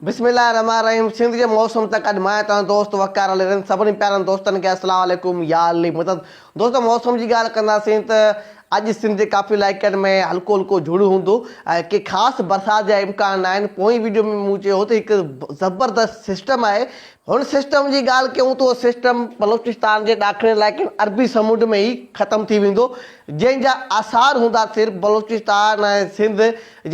بسم الله الرحمٰن الرحيم سنڌ جي موسم تڪ اڄ مان توهان جو دوست وقار علي رند سڀني پيارن دوستن کي السلام عليڪم يا علي مدد دوستو موسم جي ڳالهه ڪنداسين ته اڄ سنڌ جي ڪافي علائقن ۾ هلڪو هلڪو جھڙ هوندو ۽ ڪي خاص برسات جا امڪان ناهن پوئين ويڊيو ۾ مون چيو هو ته هڪ زبردست سسٽم آهي هن سسٽم جي ڳالهه ڪيون ته اهو سسٽم بلوچستان جي ڏاکڻي علائقن عربي سمنڊ ۾ ئي ختم ٿي ويندو جنهن جا آثار هوندا صرف بلوچستان ۽ سنڌ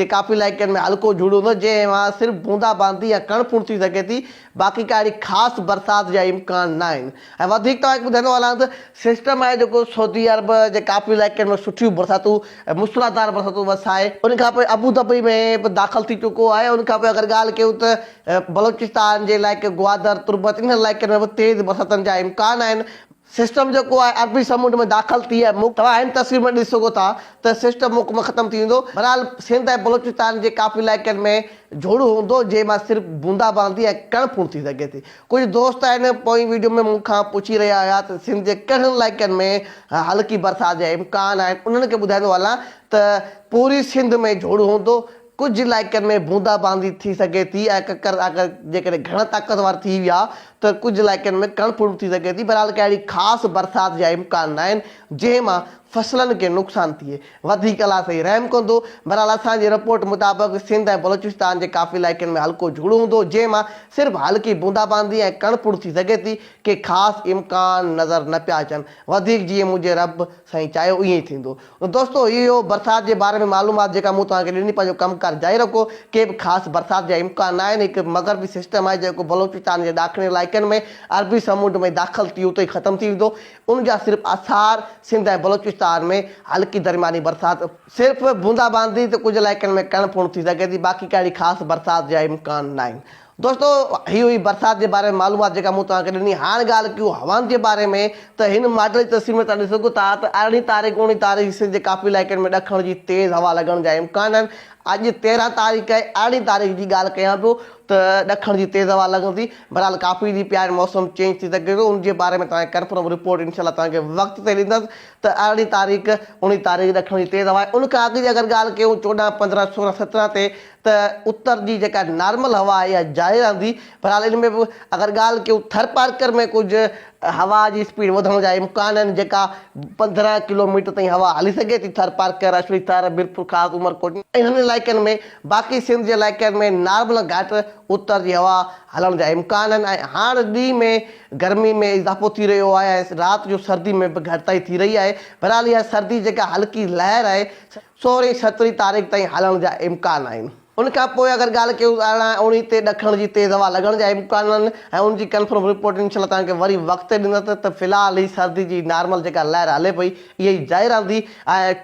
جي ڪافي علائقن ۾ هلڪو جهڙ هوندو جنهن مان صرف بوندا باندي يا ڪڻ ڦوڻ ٿي سگهي ٿي باقي ڪا اهڙي خاص برسات جا امڪان ناهن ۽ وڌيڪ توهان کي ٻڌائيندو هلان ته سسٽم آهي جيڪو سعودي عرب جي ڪافي علائقن ۾ سٺيون برساتون ۽ موسلادار برساتون وسائي ان کان پوء ابوظهبي ۾ به داخل ٿي چڪو آهي ان کان پوء اگر ڳالهه ڪيون ته بلوچستان جي علائقي گوادر، تربت انهن علائقن ۾ به تيز برساتن جا امڪان آهن. سسٽم جيڪو آهي عربي سمنڊ ۾ داخل ٿي ۽ مڪ توهان هن تصوير ۾ ڏسي سگهو ٿا ته سسٽم مڪ ۾ ختم ٿي ويندو. بهرحال سنڌ ۽ بلوچستان جي ڪافي علائقن ۾ جهڙ هوندو جنهن مان صرف بوندا باندي ۽ ڪڻ ڦوڻ ٿي سگهي ٿي. ڪجهه دوست آهن پوئين ويڊيو ۾ مون کان پڇي رهيا هيا ته سنڌ جي ڪهڙن علائقن ۾ هلڪي برسات جا امڪان آهن انهن کي ٻڌائيندو هلان ته پوري سنڌ ۾ جهڙ هوندو ڪجهه علائقن ۾ بوندا باندي ٿي سگهي ٿي ۽ ڪڪر اگر جيڪڏهن گهڻا طاقتور ٿي ويا ته ڪجهه علائقن ۾ ڪڻ ڦڙ به ٿي سگهي ٿي بهرحال ڪا اهڙي خاص برسات جا امڪان ناهن جنهن مان فصلن کي نقصان ٿئي وڌيڪ الله سائين رحم ڪندو بهرحال اسان جي رپورٽ مطابق سنڌ ۽ بلوچستان جي ڪافي علائقن ۾ هلڪو جهڙ هوندو جنهن مان صرف هلڪي بوندا باندي ۽ ڪڻ ڦڙ ٿي سگهي ٿي ڪي خاص امڪان نظر نه پيا اچن وڌيڪ جيئن منهنجي رب سائين چاهيو ائين ئي ٿيندو. دوستو هي هيو برسات جي باري ۾ معلومات جيڪا مون توهان کي ڏني پنهنجو ڪم ڪار جاري رکو ڪي به خاص برسات جا امڪان نه آهن هڪ مغربي سسٽم آهي جيڪو بلوچستان جي ڏاکڻي علائقن ۾ عربي سمنڊ ۾ داخل ٿي اتي ئي ختم ٿي ويندو ان جا صرف آثار سنڌ ۽ بلوچستان ۾ هلڪي درمياني برسات صرف بوندا باندي ته ڪجهه علائقن ۾ ڪڻ ڦوڻ ٿي سگهي ٿي باقي ڪا اهڙي خاص برسات جا امڪان نه آهن. دوستو هي هئي برسات جي باري ۾ معلومات جيڪا مون توهان کي ڏني هاڻ ڳالهه ڪيون هوائن جي باري ۾ ته هن ماڊل جي تصوير ۾ توهان ڏسي سگهو ٿا ته ارڙهين تاريخ اوڻيهين تاريخ سنڌ جي ڪافي علائقن ۾ ڏکڻ جي تيز هوا لڳڻ جا امڪان آهن اڄ 13 تاريخ آهي ارڙهين تاريخ جي ڳالهه ڪيان پيو ته ڏکڻ جي تيز هوا لڳندي بهرحال ڪافي ڏينهن پيا آهن موسم چينج ٿي سگهي ٿو ان جي باري ۾ توهان کي ڪنفرم رپورٽ انشاء الله توهان کي وقت تي ڏيندس ته ارڙهين تاريخ اوڻيهين تاريخ ڏکڻ جي تيز هوا آهي ان کان اڳ جي اگر ڳالهه ڪيون 14 15 16 17 تي ته اتر جي جيڪا نارمل هوا آهي اها جاري رهندي. بهرحال ان ۾ به اگر ڳالهه ڪيون ٿرپارڪر ۾ ڪجهه هوا جي اسپيڊ وڌڻ جا امڪان آهن جيڪا 15 ڪلو ميٽر تائين هوا هلي سگهي ٿي ٿرپارڪر، اشوي ٿر، ميرپورخاص، عمرڪوٽ انهن علائقن ۾ باقي سنڌ جي علائقن ۾ نارمل گهٽ اتر جي هوا هلڻ جا امڪان آهن ۽ هاڻ ڏينهن ۾ گرمي ۾ اضافو ٿي رهيو آهي ۽ رات جو سردي ۾ به گهٽتائي ٿي رهي آهي بهرحال اها سردي جيڪا هلڪي لهر آهي سورهين سترهين تاريخ تائين هلڻ جا امڪان آهن. ان کان پوء اگر ڳالهه ڪيون ته 18 ۽ 19 تي ڏکڻ جي تيز هوا لڳڻ جا امڪان آهن ۽ ان جي ڪنفرم رپورٽ انشاء الله توهان کي وري وقت تي ڏيندس ته في الحال هي سردي جي نارمل جيڪا لهر هلي پئي اها ئي جاري رهندي ۽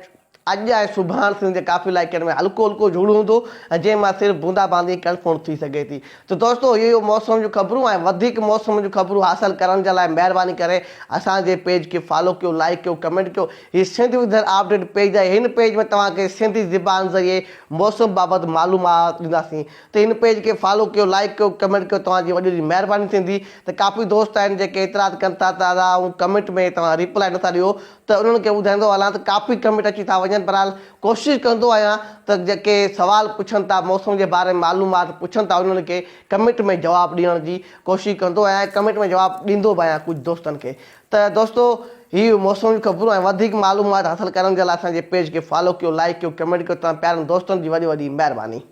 اڄ ۽ سڀاڻ سنڌ جي ڪافي علائقن ۾ هلڪو هلڪو جهڙ هوندو ۽ جنهن مان صرف بوندا باندي ۽ ڪڻ ڦوڻ ٿي سگهي ٿي ته دوستو اهي هيون موسم جون خبرون ۽ وڌيڪ موسم جون خبرون حاصل ڪرڻ جي لاء مهرباني ڪري اسان جي پيج کي فالو ڪيو لائيڪ ڪيو ڪمينٽ ڪيو هي سنڌ وڌر اپڊيٽ پيج آهي هن پيج ۾ توهان کي سنڌي زبان ذريعي موسم بابت معلومات ڏينداسين ته هن پيج کي فالو ڪيو لائيڪ ڪيو ڪمينٽ ڪيو توهان جي وڏي وڏي مهرباني ٿيندي ته ڪافي دوست آهن جيڪي اعتراض ڪن ٿا ته ادا آئون ڪمينٽ ۾ توهان ريپلائي نٿا ڏيو ته انهن کي ٻڌائيندو هلان ته ڪافي ڪمينٽ اچي ٿا وڃن بهرحال ڪوشش ڪندو آهيان ته جيڪي سوال پڇن ٿا موسم جي باري ۾ معلومات پڇن ٿا انهن کي ڪمينٽ ۾ جواب ڏيڻ جي ڪوشش ڪندو آهيان ۽ ڪمينٽ ۾ جواب ڏيندو به آهيان ڪجهه دوستن کي ته دوستو هي موسم جون خبرون ۽ وڌيڪ معلومات حاصل ڪرڻ جي لاء اسان جي پيج کي فالو ڪيو لائيڪ ڪيو ڪمينٽ ڪيو توهان پيارن دوستن جي وڏي وڏي مهرباني.